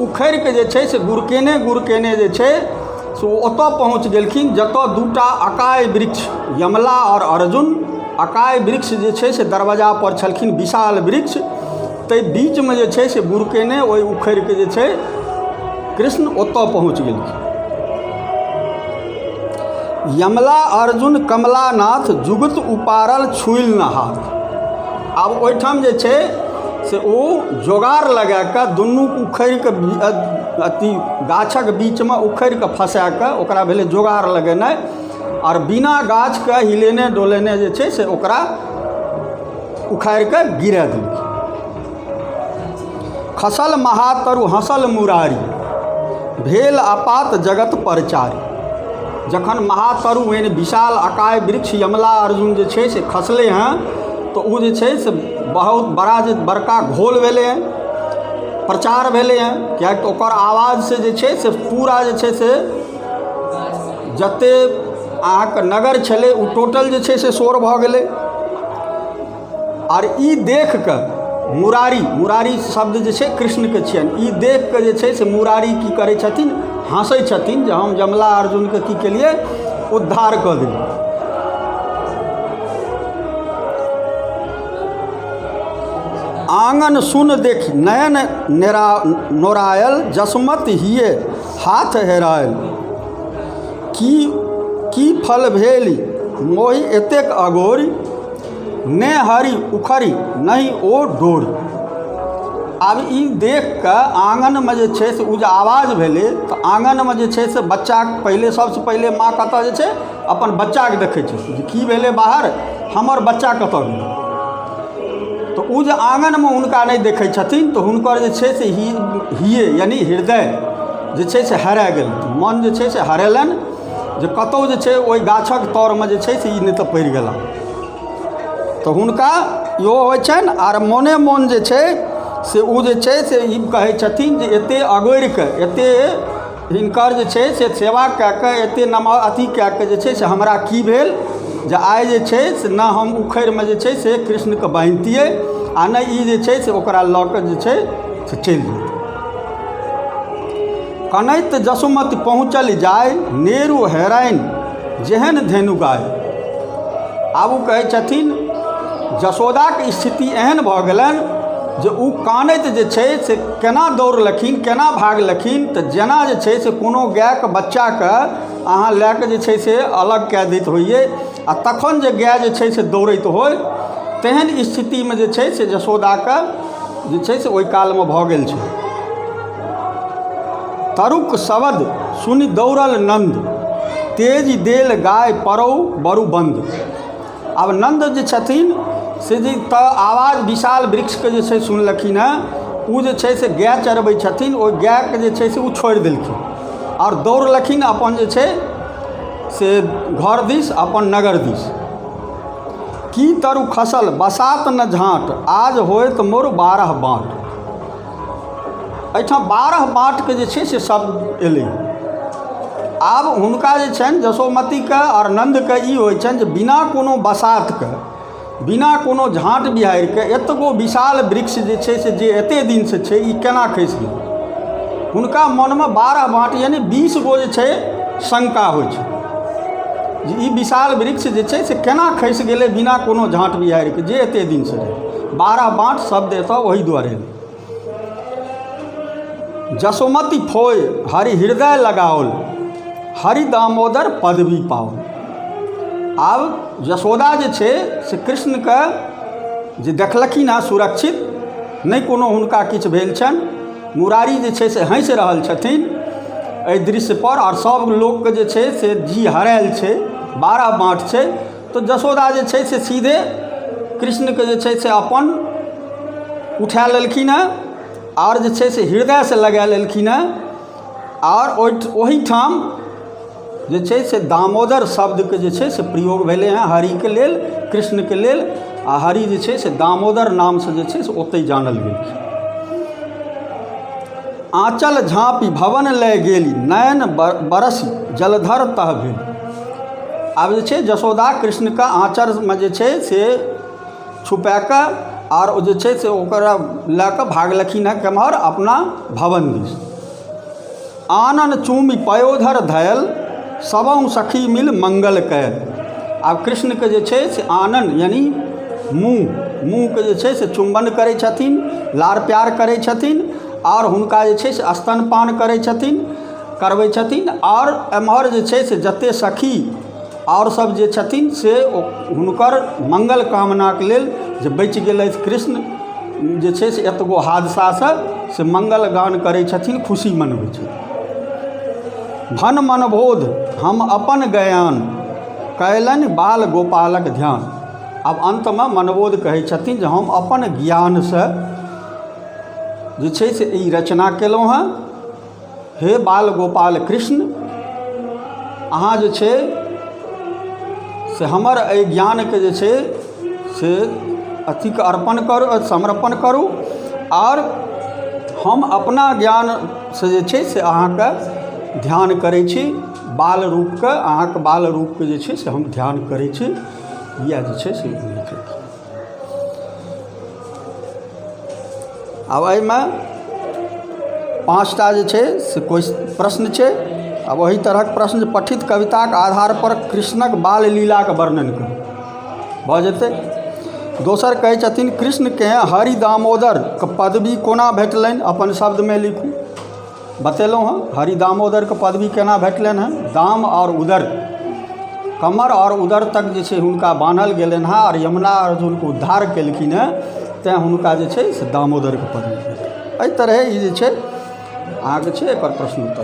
उखड़ि कऽ जे छै से गुड़केने गुड़केने जे छै से ओ ओतय पहुँच गेलखिन जतय दूटा अकाय वृक्ष, यमला आओर अर्जुन अकाय वृक्ष जे छै से दरवाजापर छलखिन, विशाल वृक्ष। ताहि बीचमे जे छै से गुड़केने ओहि उखड़ि कऽ जे छै कृष्ण ओतय पहुँच गेलखिन। यमला अर्जुन कमलानाथ जुगत उपारल छुइल न हाथ। आब ओहिठाम जे छै से ओ जोगाड़ लगा कऽ दुनू उखड़िके अथी गाछक बीचमे उखड़िके फँसा कऽ ओकरा भेलै जोगाड़ लगेनाइ, आओर बिना गाछके हिलेने डोलेने जे छै से ओकरा उखाड़ि कऽ गिरा देलखिन। खसल महातरु हँसल मुरारी, भेल आपात जगत परचारी। जखन महातरु यानि विशाल अकाय वृक्ष यमला अर्जुन जे छै से खसलै हँ तऽ ओ जे छै से बहुत बड़ा जे बड़का घोल भेलै हँ, प्रचार भेलै हँ, किएकि तऽ ओकर आवाजसँ जे छै से पूरा जे छै से जतेक अहाँके नगर छलै ओ टोटल जे छै से शोर भऽ गेलै। आर ई देख कऽ मुरारी, मुरारी शब्द जे छै कृष्णके छियनि, ई देख कऽ जे छै से मुरारी की करै छथिन, हँसै छथिन जे हम यमला अर्जुनके की केलियै, उद्धार कऽ देलियै। आङ्गन सुन देखि नयन नेरा नोरायल, जसमत हिये हाथ हेरायल। की की फल भेल मोहि एतेक अगोरि, ने हरि उखड़ि नहि ओ डोरि। आब ई देख कऽ आङ्गनमे जे छै से ओ जे आवाज भेलै तऽ आङ्गनमे जे छै से बच्चाके पहिले सबसँ पहिले माँ कतऽ जे छै अपन बच्चाके देखै छै जे की भेलै बाहर, हमर बच्चा कतऽ गेलै। तऽ ओ जे आङ्गनमे हुनका नहि देखै छथिन तऽ हुनकर जे छै से हिये यानि हृदय जे छै से हरा गेल, मन जे छै से हरेलनि जे कतहु जे छै ओहि गाछक तरमे जे छै से ई नहि तऽ पड़ि गेला। तऽ हुनका इहो होइ छनि आर मोने मोन जे छै से ओ जे छै से ई कहै छथिन जे एतेक अगोरि कऽ एतेक हिनकर जे छै से सेवा कए कऽ एतेक नमहर अथी कए कऽ जे छै से हमरा की भेल जे आइ जे छै से नहि हम उखड़िमे जे छै से कृष्णके बान्हितियै आ नहि ई जे छै से ओकरा लऽ कऽ जे छै से चलि जेतै। कनैत जसुमति पहुँचल जाय, नेरु हेराइन जेहन धेनु गाय। आब ओ कहै छथिन जसोदाके स्थिति एहन भऽ गेलनि जे ओ कानैत जे छै से केना दौड़लखिन केना भागलखिन, तऽ जेना जे छै से कोनो गायके बच्चाके अहाँ लए कऽ जे छै से अलग कए दैत होइए आ तखन जे गाय जे छै से दौड़ैत होइ, तेहन स्थितिमे जे छै से जसोदाके जे छै से ओहि कालमे भऽ गेल छै। तरुक शब्द सुनि दौड़ल नन्द, तेज देल गाय पड़ौ बरु बन्द। आब नन्द जे छथिन से जे तऽ आवाज विशाल वृक्षके जे छै सुनलखिन हेँ, ओ जे छै से गाय चरबै छथिन, ओहि गायके जे छै से ओ छोड़ि देलखिन आओर दौड़लखिन अपन जे छै से घर दिस, अपन नगर दिस। की तरु खसल बसात न झाँट, आज होयत मोर 12 बाँट। एहिठाम 12 बाँटके जे छै से शब्द एलै। आब हुनका जे छनि जसोमतीके आओर नन्दके ई होइ छनि जे बिना कोनो बसातके, बिना कोनो झाँट बिहाड़िके एतगो विशाल वृक्ष जे छै से जे एतेक दिनसँ छै ई केना खसि गेल। हुनका मनमे 12 बाँट यानि 20 गो जे छै शङ्का होइ छै जे ई विशाल वृक्ष जे छै से केना खसि गेलै बिना कोनो झाँट बिहाड़िके जे एतेक दिनसँ रहै। 12 बाँट शब्द एतऽ ओहि दुआरे एलै। जसोमति फोय हरि हृदय लगाओल, हरि दामोदर पदवी पाओल। आब यशोदा जे छै से कृष्णके जे देखलखिन हँ सुरक्षित, नहि कोनो हुनका किछु भेल छनि, मुरारी जे छै से हँसि रहल छथिन एहि दृश्यपर आओर सभ लोकके जे छै से जी हरायल छै, 12 बाँट छै। तऽ जसोदा जे छै से सीधे कृष्णके जे छै से अपन उठा लेलखिन हँ आओर जे छै से हृदयसँ लगा लेलखिन हँ आओर ओहिठाम जे छै से दामोदर शब्दके जे छै से प्रयोग भेलै हँ हरिके लेल, कृष्णके लेल, आ हरि जे छै से दामोदर नामसँ जे छै से ओतहि जानल गेलखिन। आँचल झाँपि भवन लय गेली, नयन बरस जलधर तह भेल। आब जे छै जसोदा कृष्णके आँचरमे जे छै से छुपाकऽ आर ओ जे छै से ओकरा लए कऽ भागलखिन हँ केम्हर, अपना भवन दिस। आनन चूमि पयोधर धयल, सबहुँ सखी मिल मंगल कयल। आब कृष्णके जे छै से आनन यानि मुँह, मुँहके जे छै से चुम्बन करै छथिन, लाड़ प्यार करै छथिन आओर हुनका जे छै से स्तनपान करै छथिन, करबै छथिन। आओर एम्हर जे छै से जतेक सखी आओर सब जे छथिन से हुनकर मंगल कामनाके लेल जे बचि गेलथि कृष्ण जे छै से एतगो हादसासँ, से मंगल गान करै छथिन, खुशी मनबै छथिन। भन मनबोध हम अपन गयान, कयलनि बाल गोपालक ध्यान। आब अन्तमे मनबोध कहै छथिन जे हम अपन ज्ञानसँ जे छै से ई रचना केलहुँ हँ। हे बाल गोपाल कृष्ण, अहाँ जे छै से हमर एहि ज्ञानके जे छै से अथीके अर्पण करू, समर्पण करू आओर हम अपना ज्ञानसँ जे छै से अहाँके ध्यान करै छी, बाल रूपके, अहाँके बाल रूपके जे छै से हम ध्यान करै छी। इएह जे छै से लिखलखिन। आब एहिमे 5टा जे छै से कोइ प्रश्न छै। आब ओही तरहक प्रश्न, पठित कविताक आधार पर कृष्णक बाल लीलाके वर्णन करू, भऽ जेतै। दोसर कहै छथिन कृष्णकेँ हरि दामोदरके पदवी कोना भेटलनि, अपन शब्दमे लिखू। बतेलहुँ हँ हरि दामोदरके पदवी केना भेटलनि हँ। दाम आओर उदर, कमर आओर उदर तक जे छै हुनका बान्हल गेलनि हँ आओर यमुना अर्जुनके उद्धार केलखिन हँ, तेँ हुनका जे छै से दामोदरके पदवी भेटल। एहि तरहे ई जे छै अहाँके छै एकर प्रश्न उत्तर।